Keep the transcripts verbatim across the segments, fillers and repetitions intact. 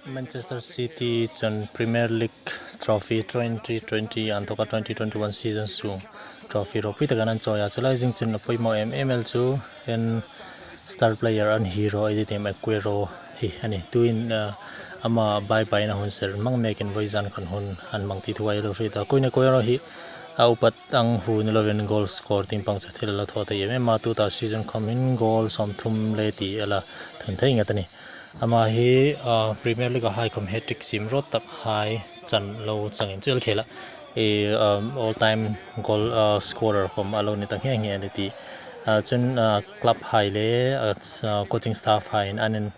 Manchester City chun Premier League trophy twenty twenty an thawka twenty twenty-one season sung trophy ropui takin an chawi a, chulai zing chun a poimaw em em el chu en star player an hero ei ti em Aguero hi a nih. Tuin, uh, ama bye bye na hun ser hmang mekin vawizan khan hun an hmang ti thu ei lo hriet a. Koin Aguero hi a upat ang hu ni lovin goal score tieng pang chu thil a la thaw thei em em a, tuta season khawmin goal sawmthum le ti a la thun thei ngat a nih. Ama hi, uh, Premier League-a hai khawm hat-trick siem rawt tak hai chan lo changin chu el khela, e, um, all time goal, uh, scorer khawm a lo ni ta nghe nghe a nih ti. Uh, chun, uh, club hai le, uh, s-, uh, coaching staff haiin an in,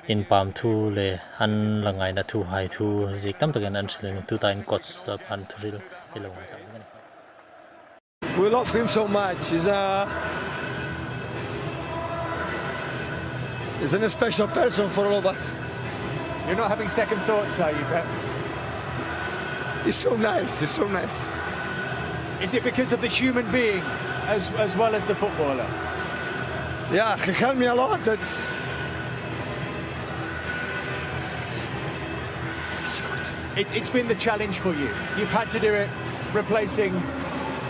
inpam thu le an la ngaina thu hai thu ziek tam takin an hril a nih, tuta in coach, uh, an thu hril ei lo ngaithla. We love him so much. He's a, he's a special person for all of us. You're not having second thoughts, are you, Pep? He's so nice. He's so nice. Is it because of the human being as, as well as the footballer? Yeah, he helped me a lot. That's It, it's been the challenge for you. You've had to do it, replacing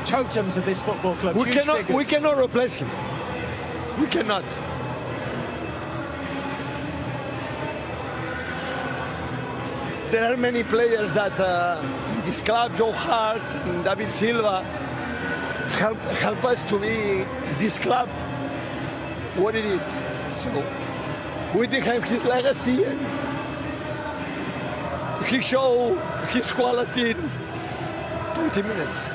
totems of this football club. We huge cannot, figures. We cannot replace him. We cannot. There are many players that, uh, in this club, Joe Hart and David Silva, help, help us to be this club what it is. So we think him his legacy and he show his quality in twenty minutes.